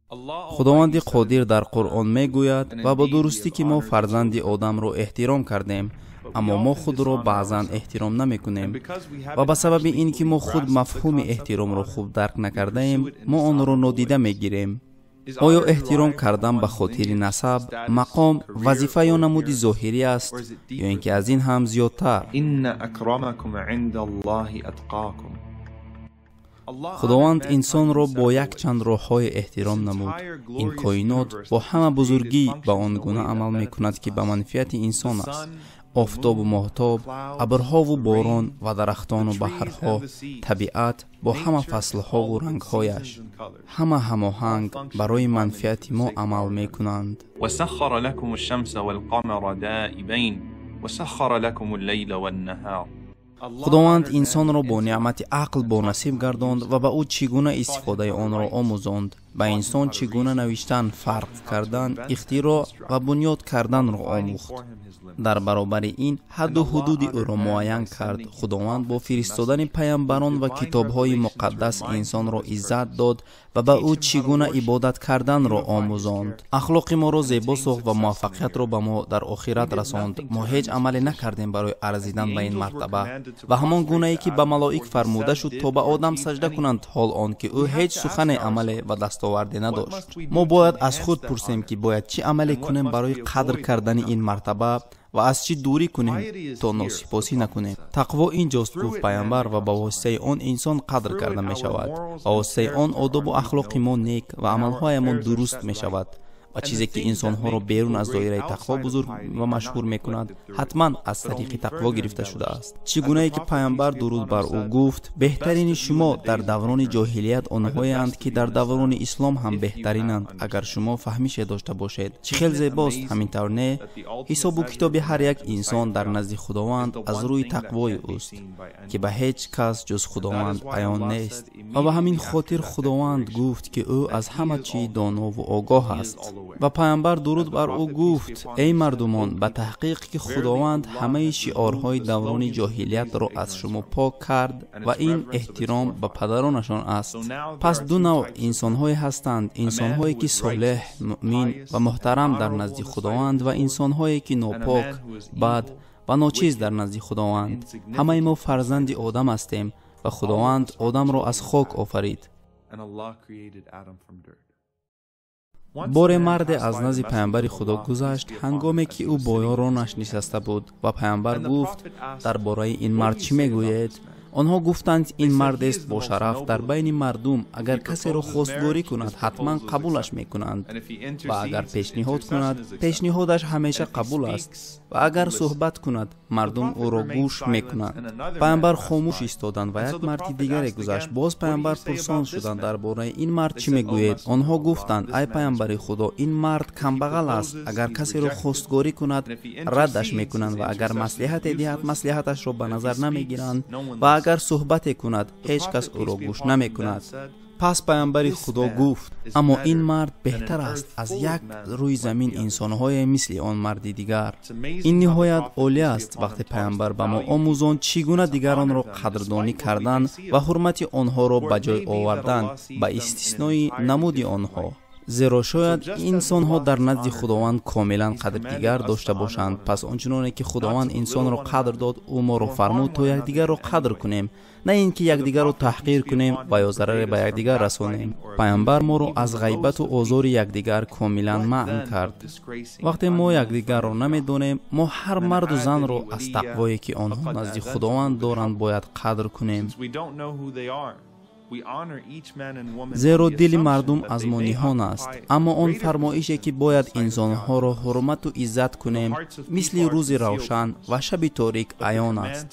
Худованди Қодир дар Қуръон мегӯяд: ва ба дурустӣ ки мо фарзанди Одамро эҳтиром кардем, аммо мо худро баъзан эҳтиром намекунем. Ва ба сабаби ин ки мо худ мафҳуми эҳтиромро хуб дарк накардаем, мо онро нодида мегирем. Оё эҳтиром кардан ба хотири насаб, мақом, вазифа ё намуди зоҳирӣ аст, ё ин ки аз ин ҳам зиёдтар? Худованд инсонро бо якчанд роҳҳои эҳтиром намуд. Ин коинот бо ҳама бузургӣ ба он гуна амал мекунад, ки ба манфиати инсон аст. Офтобу моҳтоб, абрҳову борон ва дарахтону баҳрҳо, табиат бо ҳама фаслҳову рангҳояш, ҳама ҳамоҳанг барои манфиати мо амал мекунанд. Худованд инсонро бо неъмати ақл бонасиб гардонд ва ба ӯ чӣ гуна истифодаи онро омӯзонд. Ба инсон чӣ гуна навиштан, фарқ кардан, ихтироъ ва бунёд карданро омӯхт. Дар баробари ин ҳадду ҳудуди ӯро муайян кард. Худованд бо фиристодани паямбарон ва китобҳои муқаддас инсонро иззат дод ва ба ӯ чӣ гуна ибодат карданро омӯзонд. Ахлоқи моро зебо сохт ва муваффақиятро ба мо дар охират расонд. Мо ҳеҷ амале накардем барои арзидан ба ин мартаба. Ва ҳамон гунае ки ба малоик фармуда шуд то ба Одам саҷда кунанд, ҳол он ки ӯ ҳеҷ сухане, амале ва дастоварде надошт. Мо бояд аз худ пурсем, ки бояд чӣ амале кунем барои қадр кардани ин мартаба ва аз чӣ дурӣ кунем то носипосӣ накунем. Тақво инҷост, гуфт пайғамбар, ва ба воситаи он инсон қадр карда мешавад. Ба воситаи он одобу ахлоқи мо нек ва амалҳоямон дуруст мешавад. Ва чизе ки инсонҳоро берун аз доираи тақво бузург ва машҳур мекунад, ҳатман аз тариқи тақво гирифта шудааст. Чӣ гунае ки пайғамбар, дуруд бар ӯ, гуфт: беҳтарини шумо дар даврони ҷоҳилият онҳоянд, ки дар даврони ислом ҳам беҳтаринанд, агар шумо фаҳмише дошта бошед. Чӣ хел зебост, ҳамин тавр не? Ҳисобу китоби ҳар як инсон дар назди Худованд аз рӯи тақвои ӯст, ки ба ҳеҷ кас ҷуз Худованд аён нест. Ва ба ҳамин хотир Худованд гуфт, ки ӯ аз ҳама чӣ донову огоҳ аст. Ва пайғамбар, дуруд бар ӯ, гуфт: эй мардумон, ба таҳқиқ ки Худованд ҳамаи шиорҳои даврони ҷоҳилиятро аз шумо пок кард ва ин эҳтиром ба падаронашон аст. Пас ду навъ инсонҳое ҳастанд: инсонҳое ки солеҳ, муъмин ва муҳтарам дар назди Худованд ва инсонҳое ки нопок, бад ва ночиз дар назди Худованд. Ҳамаи мо фарзанди Одам ҳастем ва Худованд Одамро аз хок офарид. Боре марде аз назди пайғамбари Худо гузашт, ҳангоме ки ӯ бо ёронаш нишаста буд, ва пайғамбар гуфт: дар бораи ин мард чӣ мегӯед? Онҳо гуфтанд: ин мардест бошараф дар байни мардум, агар касеро хостгорӣ кунад, ҳатман қабулаш мекунанд, ва агар пешниҳод кунад, пешниҳодаш ҳамеша қабул аст, ва агар суҳбат кунад, мардум ӯро гӯш мекунанд. Пайғамбар хомӯш истоданд ва як марди дигаре гузашт. Боз пайғамбар пурсон шуданд: дар бораи ин мард чӣ мегӯед? Онҳо гуфтанд: ай пайғамбари Худо, ин мард камбағал аст, агар касеро хостгорӣ кунад, раддаш мекунанд, ва агар маслиҳате диҳад, маслиҳаташро ба назар намегиранд, ва агар суҳбате кунад, ҳеҷ кас ӯро гӯш намекунад. Пас пайғамбари Худо гуфт: аммо ин мард беҳтар аст аз як рӯи замин инсонҳое мисли он марди дигар. Ин ниҳоят олӣ аст вақте пайғамбар ба мо омӯзонд чӣ гуна дигаронро қадрдонӣ кардан ва ҳурмати онҳоро ба ҷой овардан ба истиснои намуди онҳо. Зеро шояд инсонҳо дар назди Худованд комилан қадри дигар дошта бошанд. Пас ончуноне ки Худованд инсонро қадр дод, ӯ моро фармуд то якдигарро қадр кунем, на ин ки якдигарро таҳқир кунем ва ё зараре ба якдигар расонем. Пайғамбар моро аз ғайбату озори якдигар комилан манъ кард. Вақте мо якдигарро намедонем, мо ҳар марду занро аз тақвое ки онҳо назди Худованд доранд бояд қадр кунем. Зеро дили мардум аз мо ниҳон аст. Аммо он фармоише ки бояд инсонҳоро ҳурмату иззат кунем, мисли рӯзи равшан ва шаби торик аён аст.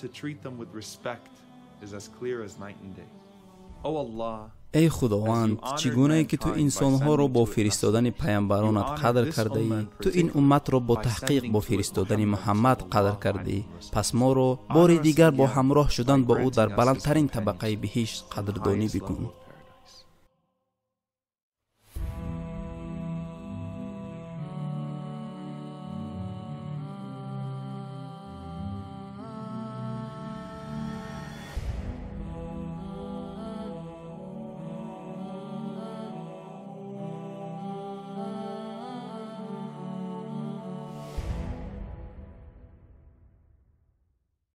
Эй Худованд, чӣ гунае ки ту инсонҳоро бо фиристодани паямбаронат қадр кардаӣ, ту ин умматро бо таҳқиқ бо фиристодани Муҳаммад қадр кардӣ. Пас моро бори дигар бо ҳамроҳ шудан бо ӯ дар баландтарин табақаи биҳишт қадрдонӣ бикун.